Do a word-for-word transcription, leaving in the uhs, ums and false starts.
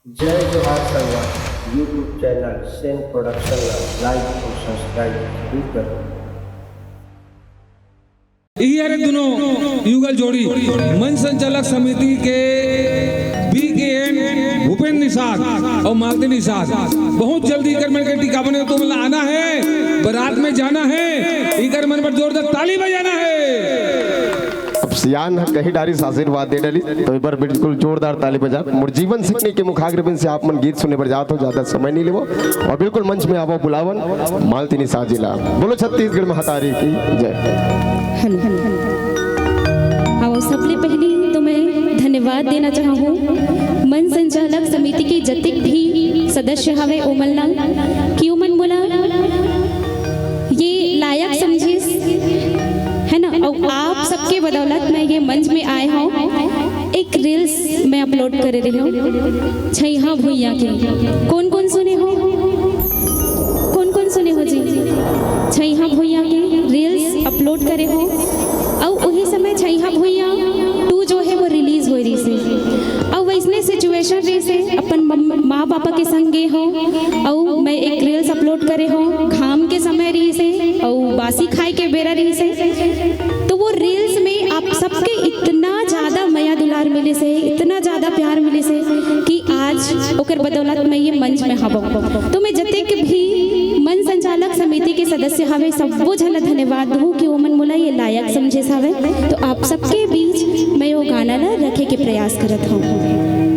जय जोहार संगवारी, YouTube चैनल सेन प्रोडक्शन ला लाइक अउ सब्सक्राइब जरूर करो। इही हरे दुनो युगल जोड़ी मंच संचालक समिति के बी के एन भूपेंद्र निषाद अउ मालती निषाद। बहुत जल्दी इकर मन के टिकावन हे, तुमन ला आना हे, बारात में जाना हे, इकर मन पर जोरदार ताली बजाना हे। अब सियान ह कही डारिस, आशीर्वाद दे डारिस, तो एक बार बिल्कुल जोरदार ताली बजा। मोर जीवन संगनी के मुखाग्रबिंद से आप मन गीत सुने बर जात हो, ज्यादा समय नहीं लेवो और बिल्कुल मंच में आवो, बुलावन मालती निषाद जी ला। बोलो छत्तीसगढ़ महतारी की जय। हेलो। हाँ, सबले पहिली तो मैं धन्यवाद देना चाहूँ मंच संचालक समिति के जतिक भी सदस्य हवे ओमन ला, कि ओमन मोला ये लायक समझिस, है ना। अउ आप सबके बदौलत मैं ये मंच में आए हूँ। एक रील्स मैं अपलोड करे रही हूँ छैहा भुइयां के। कोन कोन सुने हो? कोन कोन सुने हो जी? छैहा भुइयां के रील्स अपलोड करे हो। अउ उही समय छैहा भुइयां टू जो है वो रिलीज हो रही से। अउ वैसने सिचुएशन रही से अपन मम- माँ पापा के संग गे हो। अउ मैं एक रील्स अपलोड करे हो, घाम के समय रही से अउ बासी खाए के बेरा रही से। तो वो रील्स में आप सबके इतना ज्यादा मया दुलार मिले से, इतना ज्यादा प्यार मिले से कि आज ओकर बदौलत मैं ये मंच में हवं। तो मैं जतेक भी मंच संचालक समिति के सदस्य हवे, सबो झन ला धन्यवाद दूँ कि ओमन मोला ये लायक समझे हवे। तो आप सबके बीच मैं वो गाना ला रखे के प्रयास करत हूँ।